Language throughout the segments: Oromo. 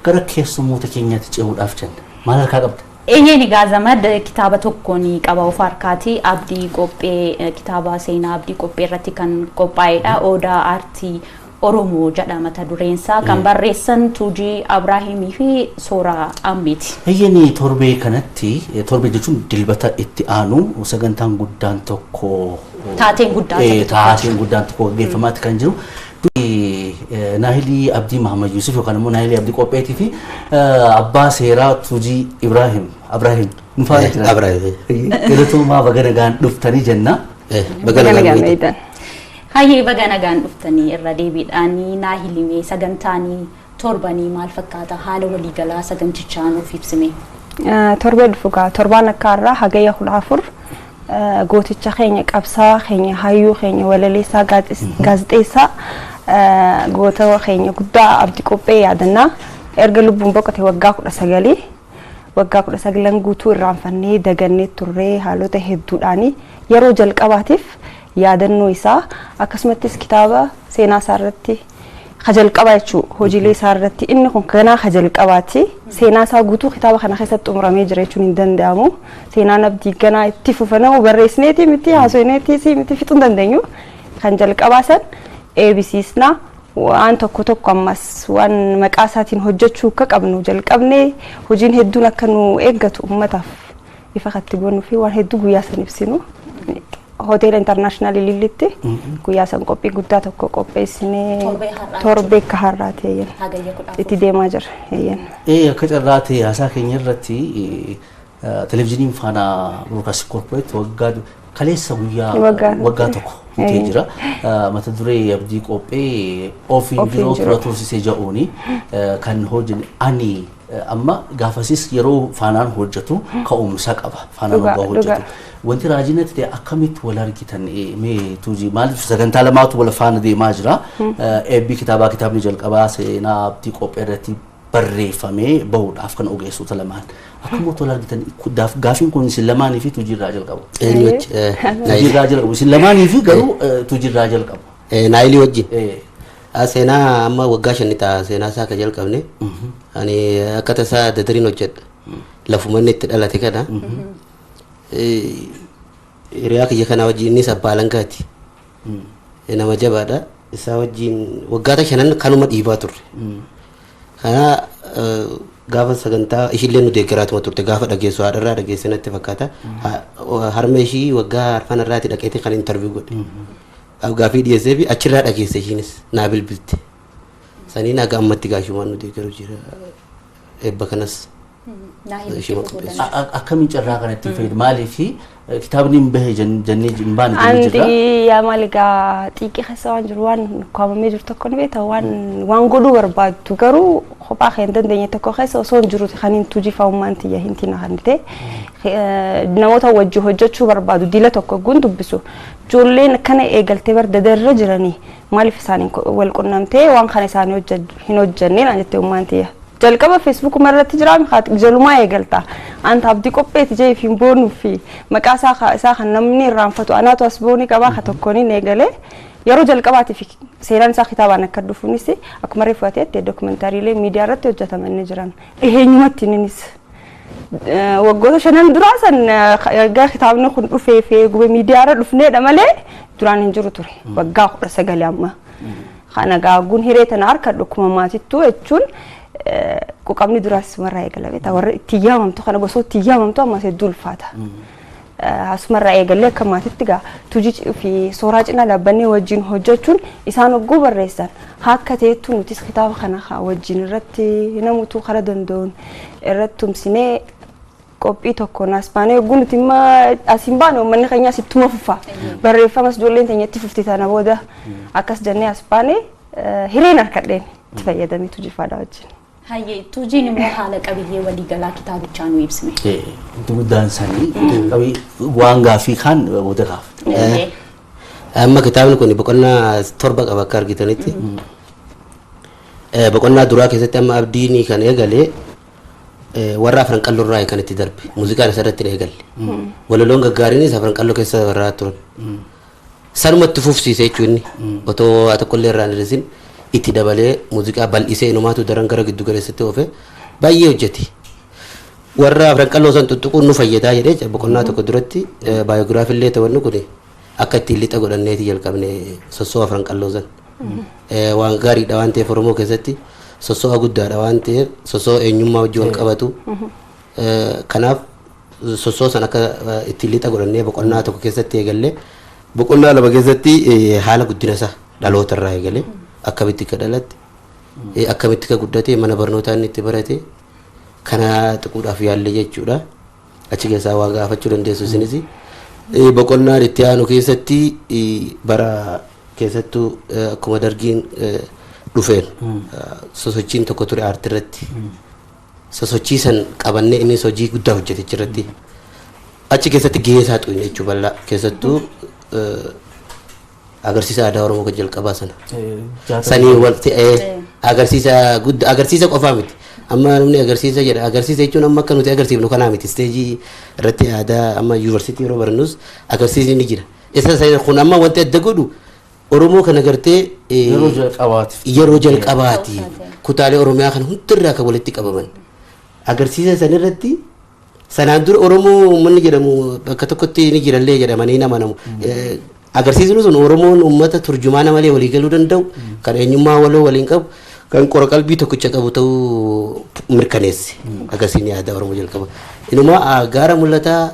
Gara keessummoota keenyaatti ce'uudhaaf jenna. Maal harkaa qabda? Eeyyeen, egaa Zamad, kitaaba tokko ni qaba of harkaati. Abdii Qophee, kitaaba seenaa Abdii Qophee irratti kan qophaa'edha. Odaa Aartii Oromoo jedha mata dureensaa. Kan barreessan Tuujii Abrahiimii fi Sooraa Ammiiti. Eeyyeen, torbee kanatti, torbee jechuun Dilbata itti aanu, sagantaan guddaan tokko Taateen guddaan tokko. Taateen guddaan tokko gaggeeffamaatti kan jiru. Naahilii Abdii Mahammad Yusuf yookaan immoo Naahilii Abdii Qopheetii fi abbaa seeraa Tuujii Ibrahim Abrahiim nu faana jira. Abrahiim. Galatoomaa, baga nagaan dhuftanii jenna. Baga nagaan dhuftanii. Hayyee, baga nagaan dhuftanii irra deebiidhaanii. Naahilimee, sagantaanii torbanii maal fakkaata? Haala waliigalaa sagantichaa nuuf ibsime. Torbee dhufu gaa, torbaan akka har'aa Hagayya 14, gooticha keenya, qabsaa keenya, hayyuu keenya, walaleessaa, gaazexeessaa, goota keenya guddaa Abdii Qophee yaadannaa. Erga lubbuun boqote waggaa 19, waggaa 19 guutuu irraanfannee dagannee turree, haalota hedduudhaanii yeroo jalqabaatiif yaadannoo isaa, akkasumattis kitaaba seenaa isaa irratti ka jalqabaa jechuu, hojiilee isaa irratti, inni kun ganaa ka jalqabaati. Seenaa isaa guutuu kitaaba kana keessatti xumuramee jira jechuun hin danda'amu. Seenaan Abdii ganaa itti fufanamu, barreessineeti miti, haasofneeti miti, fixuu hin dandeenyu. Kan jalqabaa san eebisiisna. Waan tokko tokko ammas waan maqaa isaatiin hojjechuu akka qabnu jalqabnee, hojiin hedduun akka nu eeggatu uummataaf ifa katti goonuu fi waan hedduu guyyaa san ibsinu. Hoteela International Ilillitti guyyaa san qophii guddaa tokko qopheessinee Torbee har'aa. Torbee akka har'aati, eeyyan. Hagayya 14. Itti deemaa jira, eeyyan. Akka carraa ta'e haasaa keenya irratti televezyiiniin Faanaa Broadcasting Corporate waggaa kaleessa guyyaa waggaa tokko guutee jira. Mata duree Abdii Qophee ofiin Ofiin jiruu jiru. Tura tursiisee jedhuuni kan hojjenne. Ani amma gaafasis yeroo Faanaan hojjetu ka'umsa qaba. Faanaan waggaa hojjetu. Wanti raajii natti ta'e, akkamitti wal argitan mee Tuujii? Maaliif sagantaa lamaatu wal faana deemaa jira. Eebbi kitaabaa, kitaabni jalqabaa seenaa Abdii Qophee irratti barreeffamee bahuudhaaf kan ogeessota lamaan. Akkamitti wal argitan? Gaafiin kun isin lamaanii fi Tuujii irraa jalqabu. Eenyu wajji? Tuujii irraa jalqabu. Isin lamaanii fi garuu Tuujii irraa jalqabu. Naayilii wajjin. Seenaa amma waggaa 5 ta'a seenaa isaa akka jalqabne. Ani akka tasaa Dadariin hojjedha. Lafuma inni itti dhalate kana. Hiriyaa kiyya kana wajjin, innis abbaa alangaati. Nama jabaadha. Isaa wajjin waggaata shanan kanuma dhiibaa turre. Kana gaafa sagantaa ishiillee nu deeggaraatuma turte, gaafa dhageessu haadharraa dhageesse natti fakkaata. Harma ishii waggaa arfan irraati dhaqeeti kan interview godhe. Gaafii dhiyeessee fi achirraa dhageesse, ishiinis naa bilbilte. Saniin haga ammatti gaashumaan nu deeggaru jira. Eebba kanas ishuma qopheessu. Akkamiin carraa kanatti fayyadu? Maaliif kitaabni hin bahe jennee hin baane jennee jirra. Andi yaa maal egaa, xiiqii keessa waan jiru, waan kaawwamee jiru tokko ni beekta, waan godhuu barbaaddu garuu kophaa kee hin dandeenye tokko keessa osoo hin jiruti kan hin tuujifamummaan tiyya hin tina kan ta'e namoota wajji hojjechuu barbaadu dila tokko gun dubbisu, ijoolleen akkana eegaltee bar dadarra jiranii, maaliif isaaniin wal qunnamtee waan kana isaanii hin hojjennee naan jette ummaan tiyya. Jalqaba Feesbuukuma irratti jira, jalumaa eegalta. Anta Abdii Qopheeti jee fi boonuu fi maqaa isaa kan namni irraanfatu anaatu as boonii qabaa ka tokkoon eegalee yeroo jalqabaatiif seenaan isaa kitaabaan akka dhufuunis, akkuma reefu ateetti dookumentariilee miidiyaa irratti hojjetaman ni jiran. Dhiheenyumatti innis waggoota shanan duraa san erga kitaabni kun dhufee fi gube miidiyaa irra dhufneedha malee duraan hin jiru ture. Waggaa 19 amma. Kana gaagguun hiree tana harka dhukkuma maatittuu jechuun quqamni duraas sumarraa eegala beektaa, warra itti yaamamtu kana gosoota itti yaamamtu ammas hedduu ulfaata. Asumarraa eegallee akka maatitti gaa Tuujii fi Sooraa cinaa dhaabbannee wajjin hojjechuun, isaan hogguu barreessan akka ta'ettu nutis kitaaba kana wajjin irratti namutu karaa danda'uun irratti tumsinee qophii tokkoon as baanee, hogguu nuti immoo as hin baane uummanni keenya asittuma fufa. Barreeffamas ijoolleen teenya itti fufti tana booda akkas jennee as baanee hireen harkadheen itti fayyadamee Tuujifaadha wajjin. Hayyee, Tuujiin immoo haala qabiyyee waliigalaa kitaabichaa nu ibsime. Wanti guddaan isaanii waan gaafii kaan booda kaaf. Amma kitaabni kun boqonnaa torba qaba akka argitanitti. Boqonnaa duraa keessatti amma Abdiin kan eegale warra Afran Qalloo irraa kan itti darbe. Muuziqaan isarratti hin eegalle. Walaloon gaggaariinis Afran Qalloo keessa warraa turan. Sanumatti fufsiise jechuun inni otoo waa tokkollee irraa hin hir'isin. Itti dabalee muuziqaa bal'isee inumaatu daran gara giddu galeessatti oofe baay'ee hojjete. Warra Afran Qalloo san tuttuquun nu fayyadaa jedhee boqonnaa tokko duratti biography illee ta'annu kun akka ittiin lixa godhanneeti jalqabne sossoo Afran Qalloo san. Waan gaariidha waan ta'eef, Oromoo keessatti sossoo'a guddaadha waan ta'eef, sossoo eenyummaa wajjin wal qabatu. Kanaaf sossoo san akka ittiin lixa godhannee boqonnaa tokko keessatti eegallee, boqonnaa lama keessatti haala guddina isaa dhaloota irraa eegalee akkamitti akka dhalatte, akkamitti akka guddate, mana barnootaa inni itti barate kana tuquudhaaf yaalle jechuudha. Achi keessaa waa gaafachuu dandeessu isinis. Boqonnaan itti aanu keessatti bara keessattuu akkuma Dargiin dhufeen sosochiin tokko ture aartii irratti. Sosochii san qabannee innis hojii guddaa hojjete achirratti. Achi keessatti gahee isaa xuyne jechuu bal'aa, keessattuu agarsiisa aadaa Oromoo kan jalqabaa sana. Sanii wal ta'ee agarsiisa guddaa, agarsiisa qofaa miti. Amma namni agarsiisa jedha. Agarsiisa jechuun amma akka nuti agarsiifnu kanaa miti. Isteejii irratti aadaa amma yuunivarsiitii yeroo barannus agarsiisni ni jira. Isa kun amma wanti adda godhu Oromoo kana gartee yeroo jalqabaatiif. Yeroo jalqabaati. Kutaalee Oromiyaa kana hundirraa kan walitti qabaman. Agarsiisa sanirratti sanaan dura Oromoo uummanni jedhamu bakka tokkotti ni jirallee jedhamanii nama namu. Agarsiisni sun Oromoon uummata turjumaana malee walii galuu danda'u, kan eenyummaa waloo waliin qabu, kan qora qalbii tokkicha qabu ta'uu mirkaneesse. Agarsiisni aadaa Oromoo jalqaba. Inuma gaara mul'ataa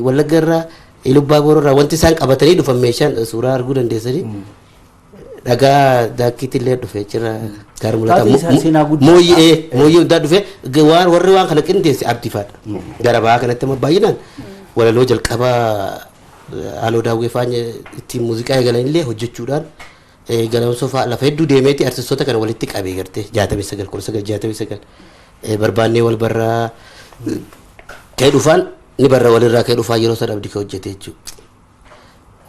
Wallagga irraa, Ilubbaa Booroo irraa wanti isaan qabatanii dhufan meeshaan suuraa arguu dandeessanii. Dhagaa daakkiitti illee dhufe jira gaara mul'ataa. Mooyyee mooyyee hundaa dhufe, waan warri waan kana qindeesse Abdii fa'aadha. Gara bahaa kanatti immoo baay'inaan walaloo jalqabaa haaloo daawwee faanya ittiin muuziqaa eegalan illee hojjechuudhaan Galamsoo fa'aa lafa hedduu deemeeti artistoota kana walitti qabee gartee 69, 1969 barbaannee wal barraa ka'ee dhufaan ni barra walirraa ka'ee dhufaa yeroo sana Abdii ka hojjete jechuudha.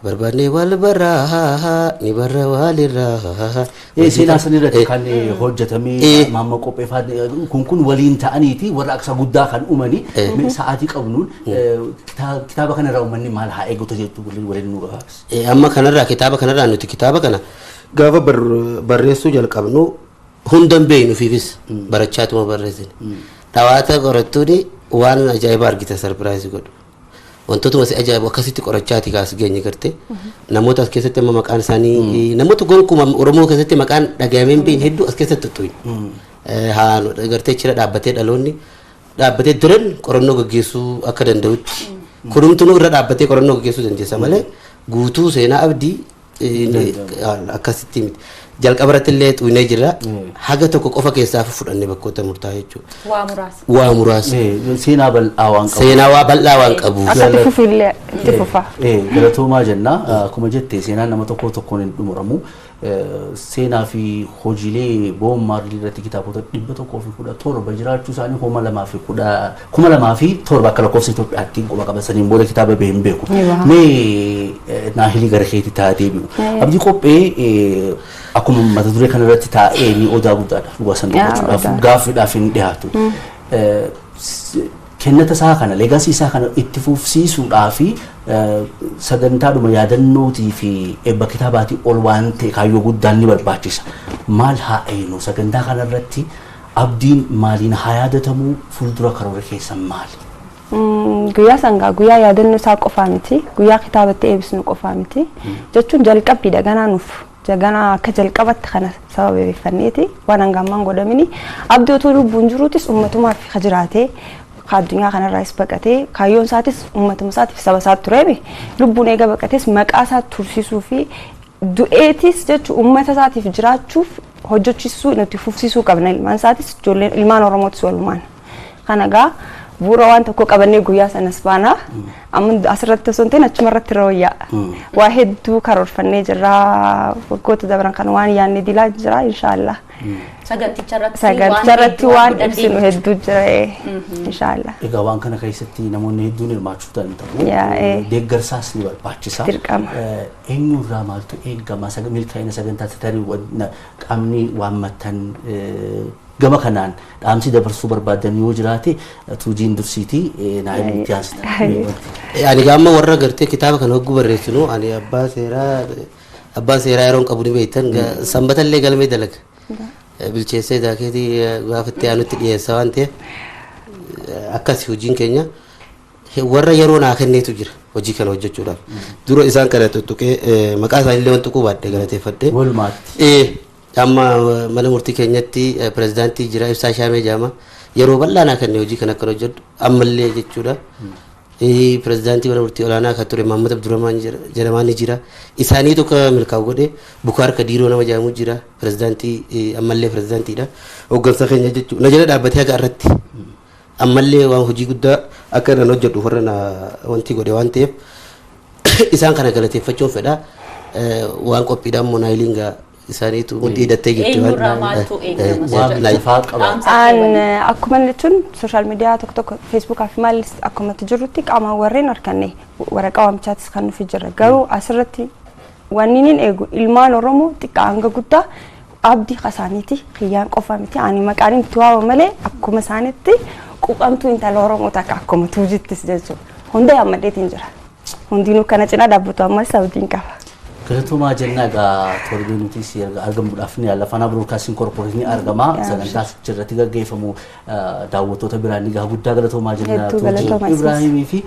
Barbaannee wal barraa ni barra walirraa. Seenaa san irratti kan hojjetamee Maamma Qophee fa'aa kun waliin ta'aniiti warra aksa guddaa kan uumanii. Sa'aatii qabnuun kitaaba kanarraa uummanni maal haa eeggatu jettu waliin nu gabaabsi. Amma kanarraa, kitaaba kanarraa, nuti kitaaba kana gaafa barreessuu jalqabnu hundan beeknu fiifis barachaatuma barreessine. Dhawaata qorattuuni waan ajaa'ibaa argita, surprise godhu. Wantootuma si ajaa'ibu akkasitti qorachaati kaas geenye gartee. Namoota as keessatti amma maqaan isaanii namoota gonkumaa Oromoo keessatti maqaan dhagahamee hin beekne hedduu as keessatti tuttuqne. Haa gartee chira dhaabbatee dhaloonni dhaabbatee diran qorannoo gaggeessuu akka danda'utti. Kunumtuu irra dhaabbatee qorannoo gaggeessuu dandeessa malee guutuu seenaa Abdii akkasitti miti. Jalqaba irratti illee xuynee jira. Haga tokko qofa keessaa fudhannee bakkoota murtaa'e jechuudha. Waa muraasa. Waa muraasa. Seenaa bal'aa waan qabu. Seenaa waa bal'aa waan qabu. Akka itti fufu illee itti fufa. Galatoomaa jenna. Akkuma jette seenaan nama tokko tokkoon hin dhumuramu. Seenaa fi hojiilee Bob Marley irratti kitaabota 117 jiraachuu isaanii 2007 akka lakkoofsa Itoophiyaatti quba qabasaniin booda kitaaba bahee hin beeku. Mee Naahilii gara keetti taa'ee deebi'u. Abdii Qophee akkuma mata duree kanarratti taa'ee ni odaa guddaadha dhugaa san dubbachuudhaaf gaaffiidhaaf hin dhiyaatu. Kennata isaa kana, legacy isaa kana itti fufsiisuudhaa fi sagantaadhuma yaadannootii fi eebba kitaabaatii ol waan ta'e kaayyoo guddaan ni barbaachisa. Maal haa eenu sagantaa kanarratti? Abdiin maaliin haa yaadatamu? Fuuldura karoora keessan maali? Guyyaa sangaa guyyaa yaadannoo isaa qofaa miti, guyyaa kitaabatti eebbisnu qofaa miti jechuun jalqabbiidha. Ganaa nuuf ganaa akka jalqabatti kana sababeeffanneeti waan hangammaan godhamini. Abdii otoo lubbuun jiruutis ummatumaaf ka jiraatee, ka addunyaa kanarraas baqatee kaayyoon isaatis ummatuma isaatiif saba isaatti tureemi. Lubbuun eega baqatees maqaa isaa tursiisuu fi du'eetis jechuun ummata isaatiif jiraachuuf hojjechiisuu nuti fufsiisuu qabna, ilmaan isaatis ijoolleen ilmaan Oromootis walumaan. Kana gaa bu'uura waan tokko qabannee guyyaa sanas baana. Amma asirratti osoo hin ta'in achuma irratti irra wayyaa. Waa hedduu karoorfannee jirra. Waggoota dabran kan waan yaadne dilaa jira inshaallah. Saganticha irratti Saganticha irratti waan ibsinu hedduu jira inshaallah. Egaa waan kana keessatti namoonni hedduun hirmaachuu danda'u. Deeggarsaas ni barbaachisa. Dirqama. Eenyurraa maaltu eegama? Milkaa'ina sagantaa tarii qaamni waammattan gama kanaan dhaamsi dabarsuu barbaadan yoo jiraate tuujiin dursiitii naa itti aansita. Ani gaama warra gartee kitaaba kana hogguu barreessinu ani abbaa seeraa Abbaan seeraa yeroo hin qabu ni beektan sanbatallee galmee dalaga. Bilcheessee daakeetii gaafa itti aanutti dhiyeessa waan ta'eef akkas hojiin keenya warra yeroo naa kenneetu jira hojii kana hojjechuudhaaf. Dura isaan kana tuttuqee maqaa isaaniillee waan tuquu baadhee galateeffadhe. Walumaatti. Amma mana murtii keenyatti pirezidaantii jira, Ibsaa Shaamee jedhama. Yeroo bal'aa naa kenne hojii kana akkan hojjedhu ammallee jechuudha. Pirezidaantii mana murtii olaanaa kan ture Mahammad Abdurrahmaan jedhamaa ni jira. Isaanii tokko milkaa'u godhe Bukaar Kadiiroo nama jedhamu jira. Pirezidaantii ammallee pirezidaantiidha. Hooggansa keenya jechuudha. Na jala dhaabbatee haga irratti. Ammallee waan hojii guddaa akka irraan hojjedhu warra na wanti godhe waan ta'eef isaan kana galateeffachuun fedha. Waan qophiidhaan immoo Naayiliin gaa isaaniitu mudhii hidhattee jirti. Eenyurraa maaltu eegama? Waan lafaa qaba. An akkuma jechuun sooshaal miidiyaa tokko tokko feesbuukaa fi maalis akkumatti jirrutti qaamaan warreen arganne waraqaa waamichaatis kan nufi jira. Garuu asirratti wanni niin eegu ilmaan Oromoo xiqqaa hanga guddaa abdii isaaniiti, kiyyaan qofa miti, ani maqaan itti waama malee akkuma isaanitti quuqamtuu intala Oromoo takka akkuma tuujittis jechuudha. Hunda yaammadheetiin jira. Hundinuu kana cinaa dhaabbatu ammas abdiin qaba. Galatoomaa jennaa. Egaa torbee nuti si argamuudhaaf ni yaalla. Faanaa Biroodkaastiin Koorporeeshinii argama. Sagantaa achirratti gaggeeffamu daawwattoota biraan ni gaha. Guddaa galatoomaa jennaa. Hedduu galatoomaa isinis. Ibraahimii fi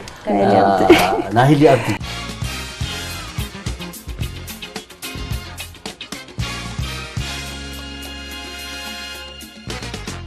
Naahilii Abdii.